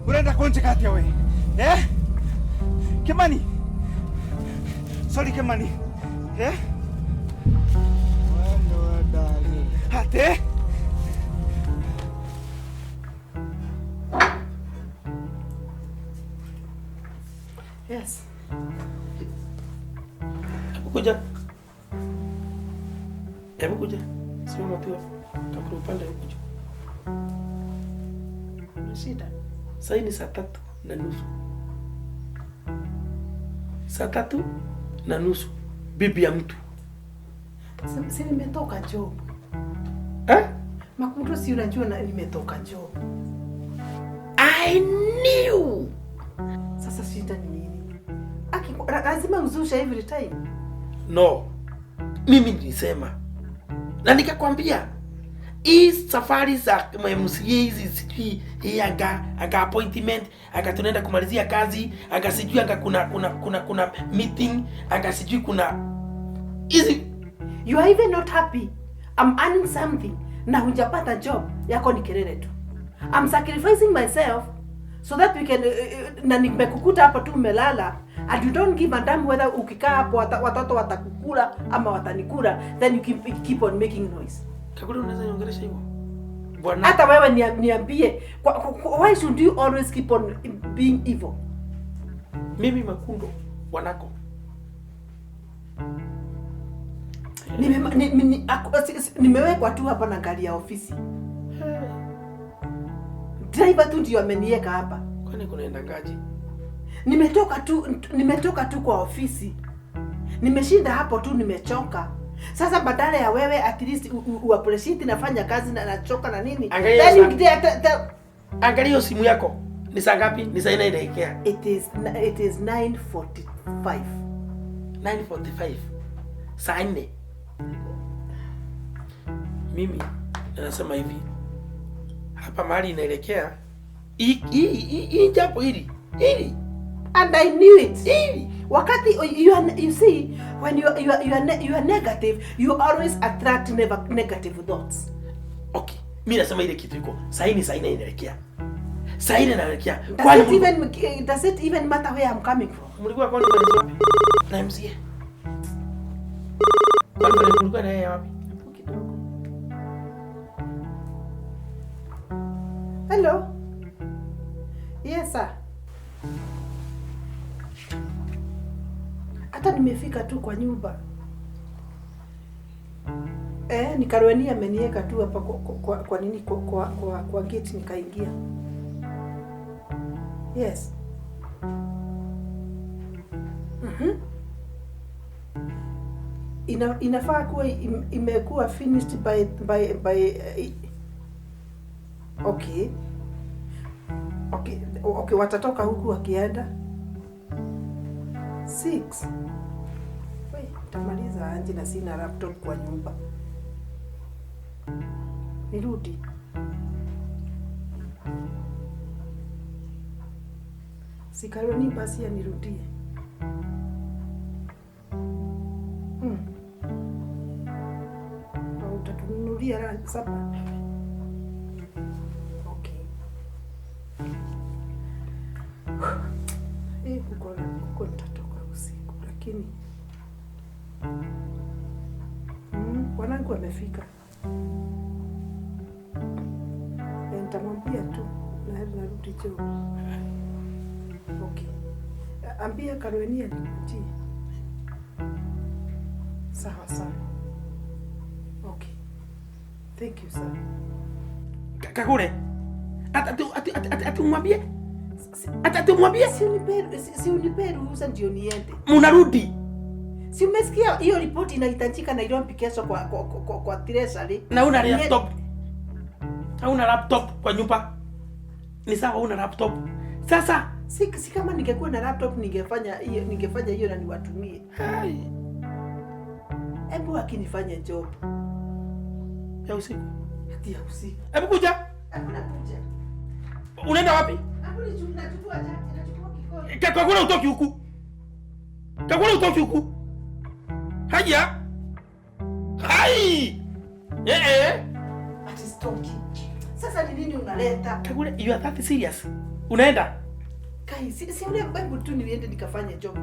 Urenda kunjika atia we? Eh? Kimani. Sorry Kimani. Eh? Ate? Yes. Hebu kuja. Hebu kuja. Simama tu hapo. Kabla upande huku juu. Kuna shida? Sasa ni 3:30. 3:30. Bibi ya mtu. Si nimetoka job. Eh? Makundo, si unajua na nimetoka job. I knew. Sasa shida ni nini? Aki, lazima uzushe every time. No. Mimi nilisema. Na nikakwambia hii safari za MCA hizi sijui hii anga appointment, anga tunaenda kumalizia kazi, anga sijui anga kuna meeting, anga sijui kuna hizi. You are even not happy. I'm earning something na hujapata job yako ni kelele tu. I'm sacrificing myself so that we can na nimekukuta hapo tu umelala and you don't give a damn whether ukikaa hapo watoto watakukula ama watanikula, then you keep on making noise. Kakule, unaweza niongelesha hivyo? Bwana. Hata wewe niambie, why should you always keep on being evil? Mimi Makundo bwanako. Nimewekwa tu hapa na gari ya ofisi. Driver tu ndio ameniweka hapa. Kwani kunaenda ngaji? Nimetoka tu kwa ofisi. Nimeshinda hapo tu, nimechoka. Sasa badala ya wewe at least u appreciate nafanya kazi na nachoka na nini. Angalia Then you sana. Angalia hiyo simu yako. Ni saa ngapi? Ni saa 4 inaelekea. It is 9:45. 9:45. Saa 4. Mimi nasema hivi. Hapa mahali inaelekea hii jambo hili. Hili. And I knew it. Hili. Wakati you are, you see, when you are negative, you always attract never negative thoughts. Okay. Mimi nasema ile kitu iko. Saa hii ni saa 4 inaelekea. Saa 4 inaelekea. Does Kwani it even matter where I'm coming from? mlikuwa kwani wapi? Na MCA. Kwani mlikuwa na yeye wapi? Hapo kidogo. Hello. Yes sir. Hata nimefika tu kwa nyumba. Nikaruenia ameniweka tu hapa kwa nini kwa gate nikaingia. Yes. Inafaa kuwa imekuwa finished by okay. Okay, okay, watatoka huku wakienda 6. Wait, nitamaliza aje na sina laptop kwa nyumba. Nirudi. Sikaroni basi anirudie. Au utatununulia sapa? Okay. Huko nitatoka usiku lakini wanangu wamefika. Nitamwambia tu na narudi job. Okay. Ambia Karuenia nikujie. Sawa sawa. Okay. Thank you sir. Kagure. Ati umwambie? Ati umwambie? Si unipe ruhusa ndio niende. Mnarudi. Si umesikia hiyo ripoti inahitajika Nairobi kesho kwa treasury. Na una laptop. Hauna laptop kwa nyumba. Ni sawa una laptop. Sasa si kama ningekuwa na laptop ningefanya hiyo na niwatumie. Hai. Hebu akinifanya job ya usiku. Hati ya usiku. Hebu kuja. Hebu nakuja. Unaenda wapi? Hebu nachukua chati, nachukua kikombe. Kagure utoki huku. Kagure utoki huku. Haya. Hai. Ati sitoki. Sasa ni nini unaleta? Kagure, you are that serious? Unaenda? Kai, si ule hebu tu niende nikafanye job.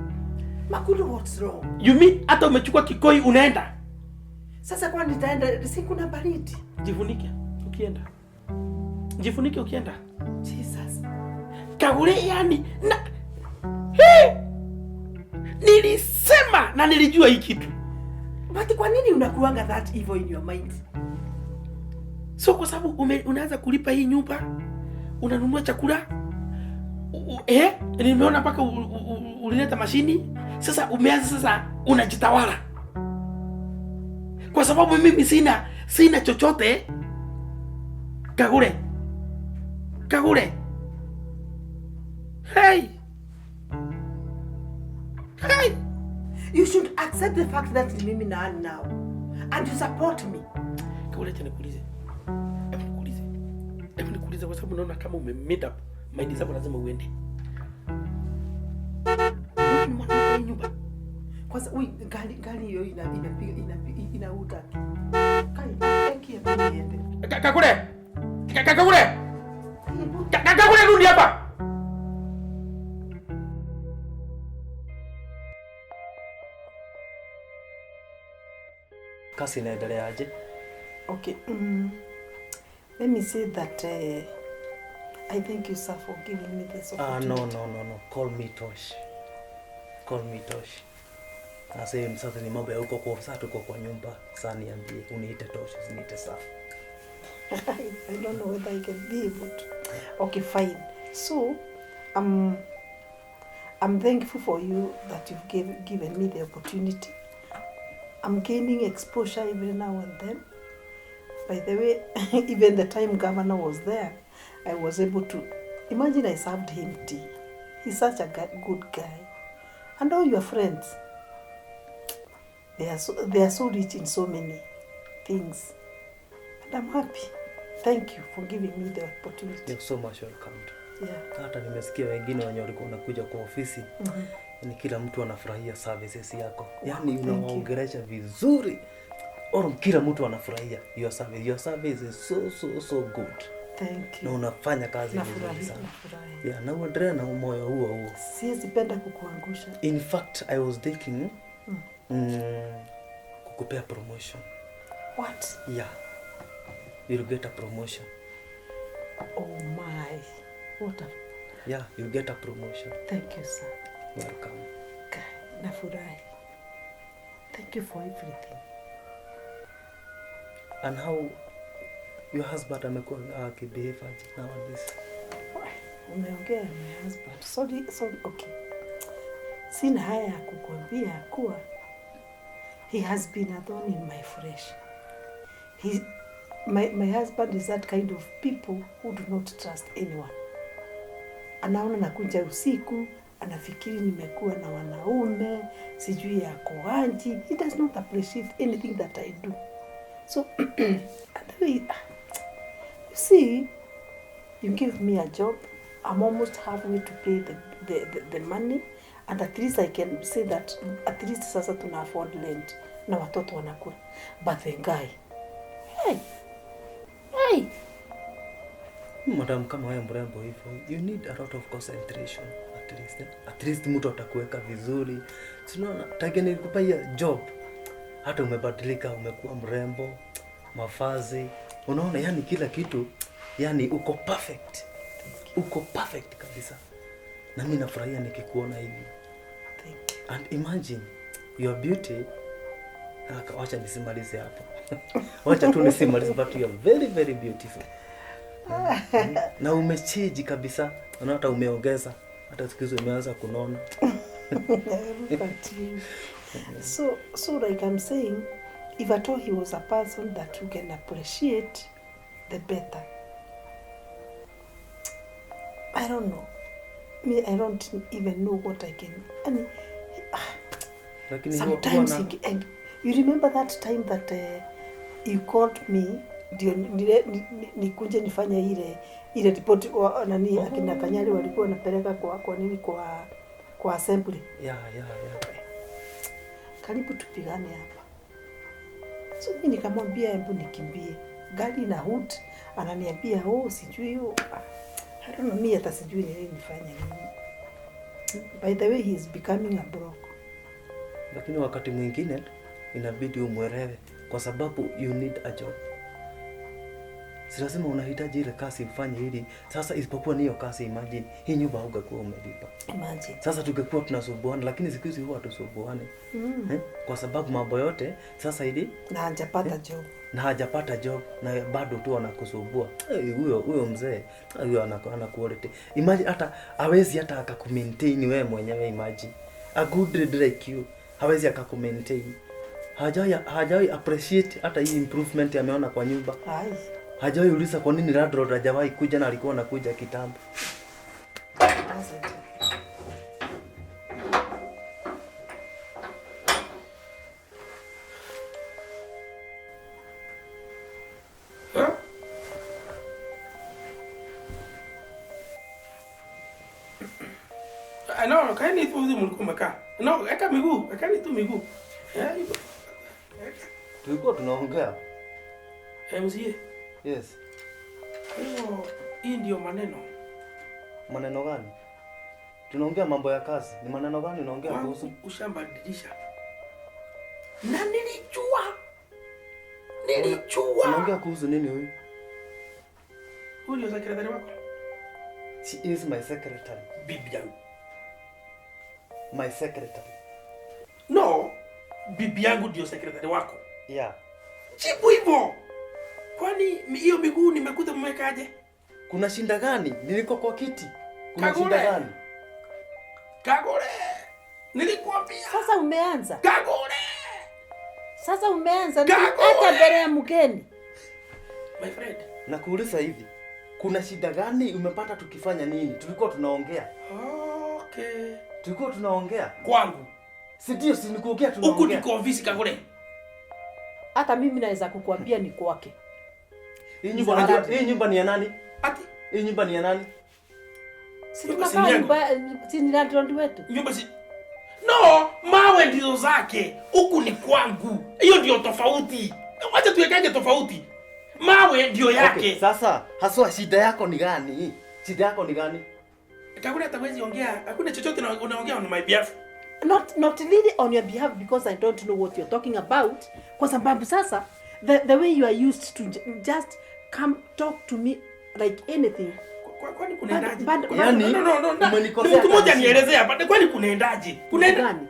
Makulu, what's wrong? You mean hata umechukua kikoi unaenda? Sasa kwa nitaenda si kuna baridi. Jifunike ukienda. Jifunike ukienda. Jesus. Kagure yani na hey! Nilisema na nilijua hii kitu. But kwa nini unakuanga that evil in your mind? So kwa sababu unaanza kulipa hii nyumba, unanunua chakula, nimeona mpaka ulileta mashini. Sasa umeanza sasa unajitawala. Kwa sababu mimi sina chochote. Kagure. Kagure. Hey. Hey. You should accept the fact that ni mimi na earn now and you support me. Kagure, acha nikuulize. Hebu nikuulize. Hebu nikuulize kwa sababu naona kama ume made up mind zako lazima uende. Wewe ni mwanamke wa hii nyumba. Kwanza ui gari hiyo inapiga inauta tu. Kai, thank you, hebu niende. Kagure. Kagure. Kagure, rudi hapa. Kazi inaendelea aje? Okay. Let me say that I thank you, sir, for giving me this opportunity. No. Call me Tosh. Call me Tosh. Sasa sasa ni mambo ya huko kwa sasa tuko kwa nyumba. Sasa niambie uniite Tosh, usiniite sir. I don't know whether I can be able to. Okay, fine. So, I'm thankful for you that you've given me the opportunity. I'm gaining exposure every now and then. By the way, even the time governor was there, I was able to imagine I served him tea. He's such a good guy. And all your friends, they are so rich in so many things. And I'm happy. Thank you for giving me the opportunity. You're so much welcome. Yeah. Hata nimesikia wengine wenye walikuwa wanakuja kwa ofisi. Ni kila mtu anafurahia services yako. Yaani unawaongelesha vizuri. Or kila mtu anafurahia your service. Your service is so so so good. Thank you. Na unafanya kazi vizuri sana. Nafurahi. Yeah, na uendelee na moyo huo huo. Siwezi penda kukuangusha. In fact, I was thinking kukupea promotion. What? Yeah. You'll get a promotion. Oh my. What a... Yeah, you'll get a promotion. Thank you, sir. Welcome. Nafurahi. Thank you for everything. And how your husband amekuwa akibehave aje nowadays? Umeongea na my husband. Sorry, okay. Sina haya ya kukuambia kuwa he has been a thorn in my flesh. My husband is that kind of people who do not trust anyone. Anaona nakuja usiku, anafikiri nimekuwa na wanaume, sijui yako anji. He does not appreciate anything that I do. So, you see, you give me a job, I'm almost halfway to pay the money, and at least I can say that at least sasa tuna afford rent na watoto wanakula. But the guy, hey. Madam, kama wewe mrembo hivyo, you need a lot of concentration at least. At least mtu atakuweka vizuri. Tunaona take nilikupa hiyo job. Hata umebadilika, umekuwa mrembo, mavazi, unaona yani kila kitu, yani uko perfect. Uko perfect kabisa. Na mimi nafurahia nikikuona hivi. Thank you. And imagine your beauty. Wacha nisimalize hapo. Wacha tu nisimalize, but you are very very beautiful. Na umechange kabisa. Unaona hata umeongeza. Hata siku hizi umeanza kunona. Look at you. So like I'm saying, if at all he was a person that you can appreciate, the better. I don't know. Me, I don't even know what I can. I mean, sometimes and you remember that time that you called me ndio nikuje nifanye ile report nani akina Kanyari walikuwa wanapeleka kwa nini kwa assembly. Yeah. Karibu tupigane hapa. So mimi nikamwambia hebu nikimbie. Gari na hood ananiambia oh sijui hiyo. I don't know, mi hata sijui ni nini nifanye nini. By the way, he is becoming a broke. Lakini wakati mwingine inabidi umwelewe kwa sababu you need a job. Si lazima unahitaji ile kazi ufanye ili sasa, isipokuwa ni hiyo kazi, imagine hii nyumba hungekuwa umelipa. Imagine. Sasa tungekuwa tunasumbuana, lakini siku hizi huwa hatusumbuani. Eh? Kwa sababu mambo yote sasa ili Na hajapata job. Na hajapata job na bado tu anakusumbua. Huyo mzee, huyo ana quality. Imagine hata hawezi hata akakumaintain wewe mwenyewe, imagine. A good lady like you hawezi akakumaintain. Hajawahi appreciate hata hii improvement ameona kwa nyumba. Ai. Hajawahi uliza kwa nini landlord hajawahi kuja na alikuwa anakuja kitambo. Asante. No, kaeni tu hivi mlikuwa mmekaa. No, weka miguu, wekeni tu miguu. Hivyo. Tulikuwa tunaongea. MCA. Yes. Kwa hivyo hii ndio maneno. Maneno gani? Tunaongea mambo ya kazi. Ni maneno gani unaongea kuhusu? Ushambadilisha. Na nilijua. Nilijua. Unaongea kuhusu nini huyu? Huyu ndio secretary wako? She is my secretary. Bibi yangu. My secretary. No, bibi yangu ndio secretary wako. Yeah. Jibu hivyo. Kwani hiyo miguu nimekuta mmekaje? Kuna shinda gani? Niliko kwa kiti. Kuna Kagure. shinda gani? Kagure. Nilikuambia. Sasa umeanza. Kagure. Sasa umeanza Kagure. hata mbele ya mgeni. My friend. Nakuuliza hivi. Kuna shida gani umepata tukifanya nini? Tulikuwa tunaongea. Okay. Tulikuwa tunaongea. Kwangu. Si ndio, si nikuongea tunaongea. Huku niko ofisi Kagure. Hata mimi naweza kukuambia ni kwake. Hii nyumba unajua, hii nyumba ni ya nani? Ati hii nyumba ni ya nani? Si tunakaa nyumba, si ni landlord wetu. Nyumba si No, mawe ndizo zake. Huku ni kwangu. Hiyo ndio tofauti. Wacha tuwekage tofauti. Mawe ndio yake. Okay, sasa haswa shida yako ni gani? Shida yako ni gani? Kagure hata huwezi ongea. Hakuna chochote unaongea on my behalf. Not really on your behalf because I don't know what you're talking about. Kwa sababu sasa the way you are used to just come talk to me like anything. Kwani kunaendaje? Yaani No. umenikosea. Mtu mmoja nielezea hapa. Kwani kunaendaje? Kunaenda gani?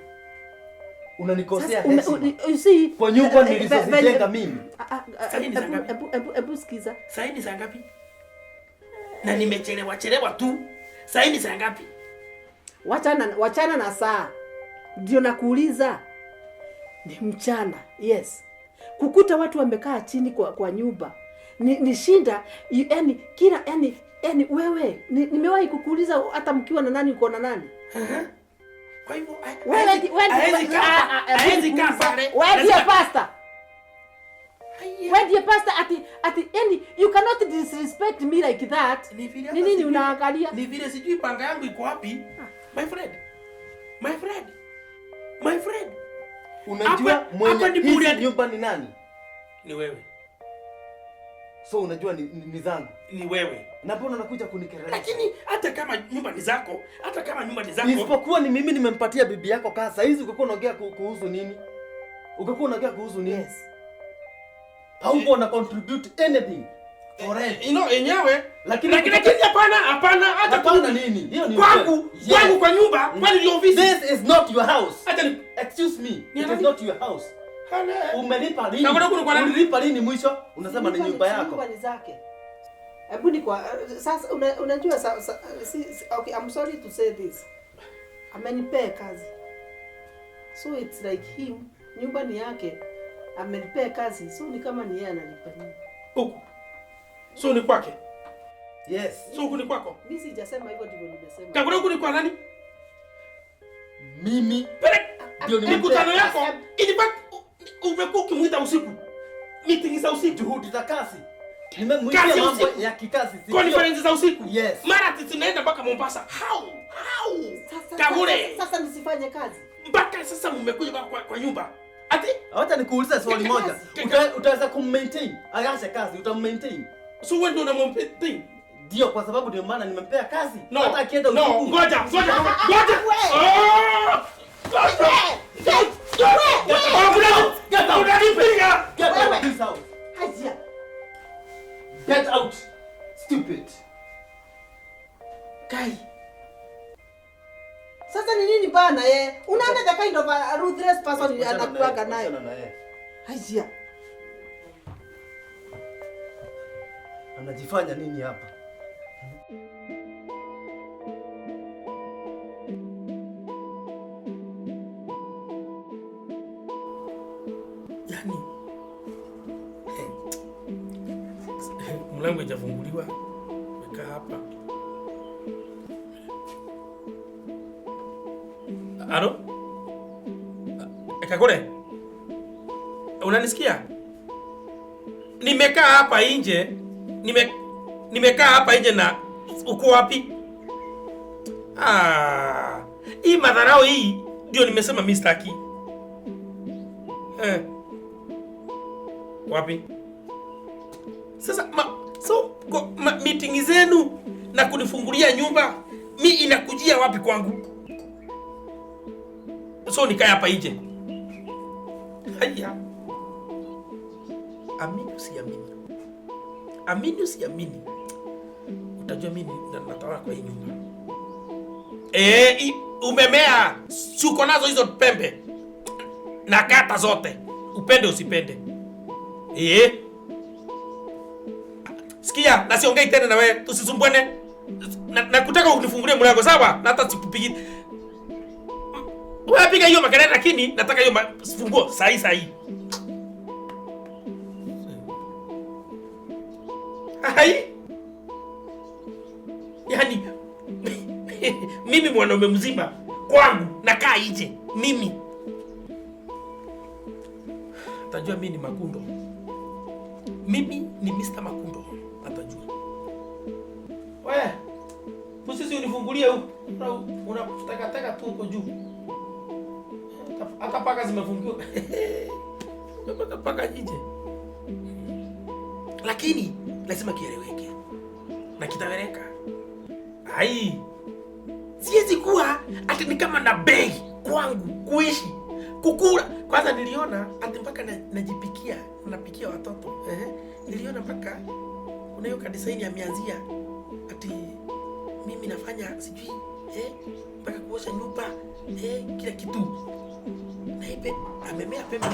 Unanikosea heshima. You see, kwa nyumba nilizozijenga mimi. Hebu sikiza. Saini saa ngapi? Na nimechelewa chelewa tu. Saini saa ngapi? Wachana na saa. Ndio nakuuliza. Ni mchana. Yes. Kukuta watu wamekaa chini kwa nyumba. Ni shinda, yani kila yani wewe nimewahi kukuuliza hata mkiwa na nani uko na nani? Kwa hivyo wewe ndiye pastor. Wewe ndiye pastor ati yani you cannot disrespect me like that. Ni nini unaangalia? Ni vile sijui panga yangu iko wapi. My friend. My friend. My friend. Unajua mwenye hii nyumba ni nani? Ni wewe. So unajua ni zangu. Ni wewe. Na mbona unakuja kunikerelea? Lakini hata kama nyumba ni zako, hata kama nyumba ni zako. Isipokuwa ni mimi nimempatia bibi yako kazi. Hizi ungekuwa unaongea kuhusu nini? Ungekuwa unaongea kuhusu nini? Yes. Hauko na contribute anything. For rent. You know yenyewe. Lakini hapana hata kuna nini? Hiyo ni kwangu. Yes. Kwangu kwa nyumba, kwani ni ofisi. This is not your house. Hata ni excuse me. It is not your house. Umelipa lini? Umelipa lini mwisho? Unasema ni nyumba yako. Nyumba ni zake. Hebu ni kwa sasa unajua okay, I'm sorry to say this. Amenipea kazi. So it's like him, nyumba ni yake. Amenipea kazi. So ni kama ni yeye analipa nyumba. Huku. So ni kwake. Yes. So huku ni kwako. Mimi sijasema hivyo, ndivyo nimesema. Kagure huku ni kwa nani? Mimi. Ndio ni mikutano yako. In fact umekuwa ukimuita usiku. Meeting za usiku, juhudi za kazi. Nimemuitia mambo ya kikazi. Conference za usiku. Yes. Mara tunaenda mpaka Mombasa. How? Kagure. Sasa nisifanye kazi. Mpaka sasa mmekuja kwa nyumba. Ati? Acha nikuulize swali moja. Utaweza kummaintain? Aache kazi, utammaintain. So wewe ndio unammaintain? Ndio kwa sababu ndio maana nimempea kazi. No. Hata akienda usiku. No, ngoja, ngoja, ngoja. Unanipiga. Get out of this house. Haya. Get out. Stupid. Kai. Sasa ni nini bana eh? Unaona the kind of a ruthless person anakuaga nayo. Haya. Anajifanya nini hapa? Yaani mlango haijafunguliwa. Nimekaa hapa. Alo? Kakule? Unanisikia? Nimekaa hapa nje. Nimekaa hapa nje na uko wapi? Ah, hii madharau hii ndio nimesema mimi sitaki. Wapi? Sasa meeting zenu na kunifungulia nyumba mi inakujia wapi kwangu? So nikae hapa nje. Haya. Amini usiamini. Amini usiamini. Utajua mimi natawala kwa hii nyumba. Umemea. Uko nazo hizo pembe. Na kata zote. Upende usipende. Sikia, na siongei tena na wewe, tusisumbuane. Na kutaka unifungulie mlango sawa? Na hata sikupigi. Wewe piga hiyo makelele lakini nataka hiyo funguo sahi sahi. Hai. Yaani mimi mwanaume mzima kwangu nakaa nje mimi. Atajua mimi ni Makundo. Mimi ni Mr. Makundo. Atajua. Wewe, usisi unifungulie huko. Unatakataka tu huko juu. Hata paka zimefungiwa. Umepaka paka nje. Lakini lazima kieleweke. Na kitaweleka. Ai. Siwezi kuwa ati ni kama na bei kwangu kuishi. Kukula. Kwanza niliona ati mpaka najipikia, napikia watoto. Niliona mpaka kuna hiyo design ya mianzia ati mimi nafanya sijui mpaka kuosha nyumba, kila kitu. Na ipe amemea pembe.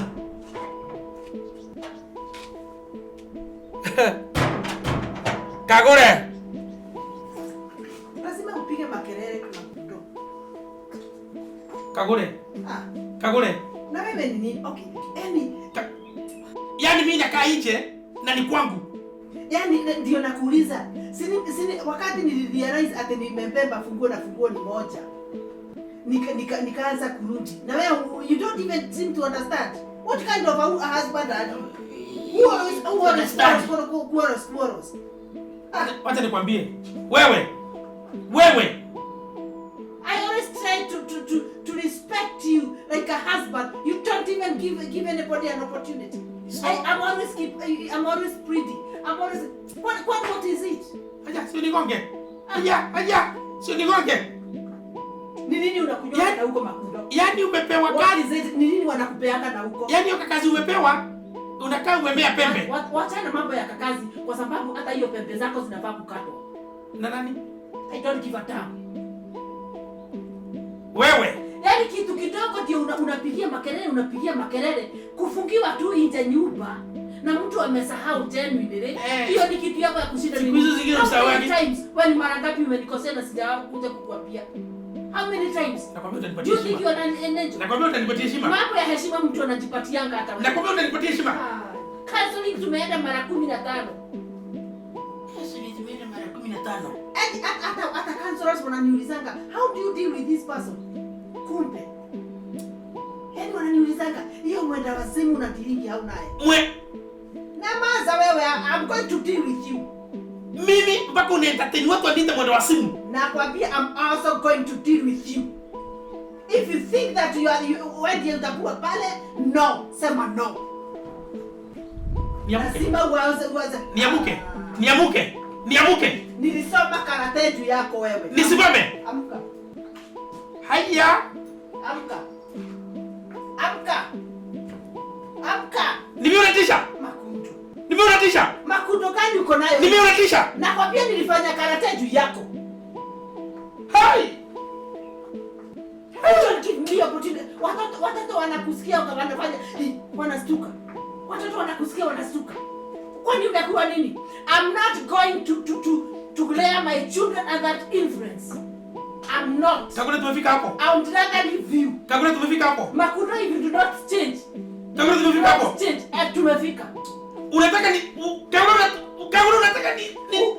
Kagore. Lazima upige makelele kama mtoto. Kagore. Ah. Kagore. Na wewe ni nini? Okay. Yaani mimi nakaa nje na ni kwangu. Yaani ndio nakuuliza. Sini wakati nilirealize ati nimebeba funguo na funguo ni moja. Nikaanza kurudi. Na wewe you don't even seem to understand. What kind of a husband are you? Who always quarrels? Wacha nikwambie. Wewe. I always try to respect you like a husband. You don't even give anybody an opportunity. So, I'm always pretty. I'm always what is it? Aja, sio nigonge. Aja, sio nigonge. Ni nini unakunywa na huko Makundo? Yaani umepewa kazi. Ni nini wanakupeanga na huko? Yaani hiyo kazi umepewa, unakaa umemea pembe. Wacha na mambo ya kakazi kwa sababu hata hiyo pembe zako zinafaa kukatwa. Na nani? I don't give a damn. Wewe. Yaani kitu kidogo ndio unapigia makelele, kufungiwa tu nje nyumba na mtu amesahau genuinely. Hiyo ni kitu yako ya kushinda. Siku hizo zingine usahau. Wewe ni mara ngapi umenikosea na sijakuja kukuambia? How many times? Nakwambia utanipatia heshima. Nakwambia utanipatia heshima. Mambo ya heshima mtu anajipatianga hata wewe. Nakwambia utanipatia heshima. Counseling tumeenda mara 15. Counseling tumeenda mara 15. Hata counselors wananiulizanga, how do you deal with this person? Kumbe. Yaani wananiulizanga, hiyo mwenda wazimu unadealingi au naye? Mwe. Namaza wewe, I'm going to deal with you. Mimi mpaka unientertain watu waniite mwenda wazimu. Nakwambia I'm also going to deal with you. If you think that you are wewe ndiye utakuwa pale, no, sema no. Niamuke. Lazima uanze. Niamuke. Niamuke. Niamuke. Nilisoma karate juu yako wewe. Nisimame. Amka. Haya. Amka. Amka. Amka. Nimeuratisha. Makundo. Nimeuratisha. Makundo gani uko nayo? Nimeuratisha. Nakwambia nilifanya karate juu yako. Hai. Don't give me opportunity. Watoto wanakusikia wanafanya wanastuka. Watoto wanakusikia wanastuka. Kwani umekuwa nini? I'm not going to glare my children at that influence. I'm not. Kagure tumefika hapo. I would rather leave you. Kagure tumefika hapo. Makundo, if you do not change. Kagure tumefika hapo. Change. Tumefika. Unataka ni Kagure unataka ni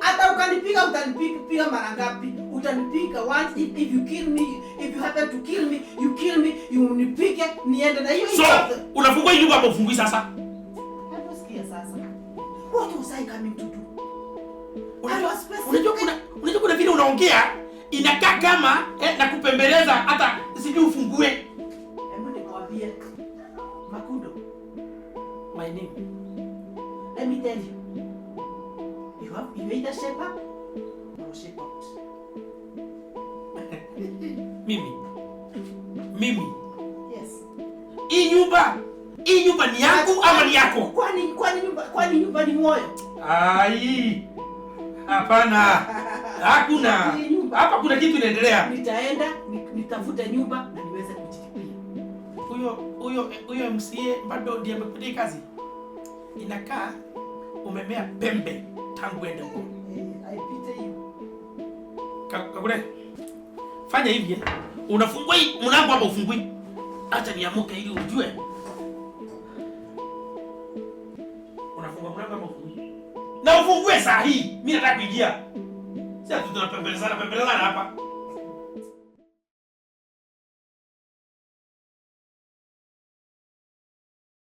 hata ukanipiga utanipiga mara ngapi? Utanipiga once if you kill me, if you happen to kill me, you kill me, you unipige niende na hiyo. So, unafungua hii nyumba hapo ufungui sasa? Hebu sikia sasa. What was I coming to do? Unajua kuna vile unaongea inakaa kama na kupembeleza hata sijui ufungue. Hebu nikwambie Makundo, my name. Let me tell you. You either shape up or shape out. Mimi. Yes. Hii nyumba ni yangu ama ni yako? Kwani nyumba ni moyo? Ai. Hapana. Hakuna. Hapa kuna kitu inaendelea. Nitaenda nitafute nyumba na niweze kujilipia. Huyo MCA bado ndiye amekupatia kazi. Inakaa umemea pembe tangu uende huko. I pity you. Kagure. Fanya hivi Unafungua hii mlango ama ufungui? Acha niamuke ili ujue. Unafungua mlango ama ufungui? Na ufungue saa hii. Mimi nataka kuingia. Sasa tunapembelezana pembelezana hapa.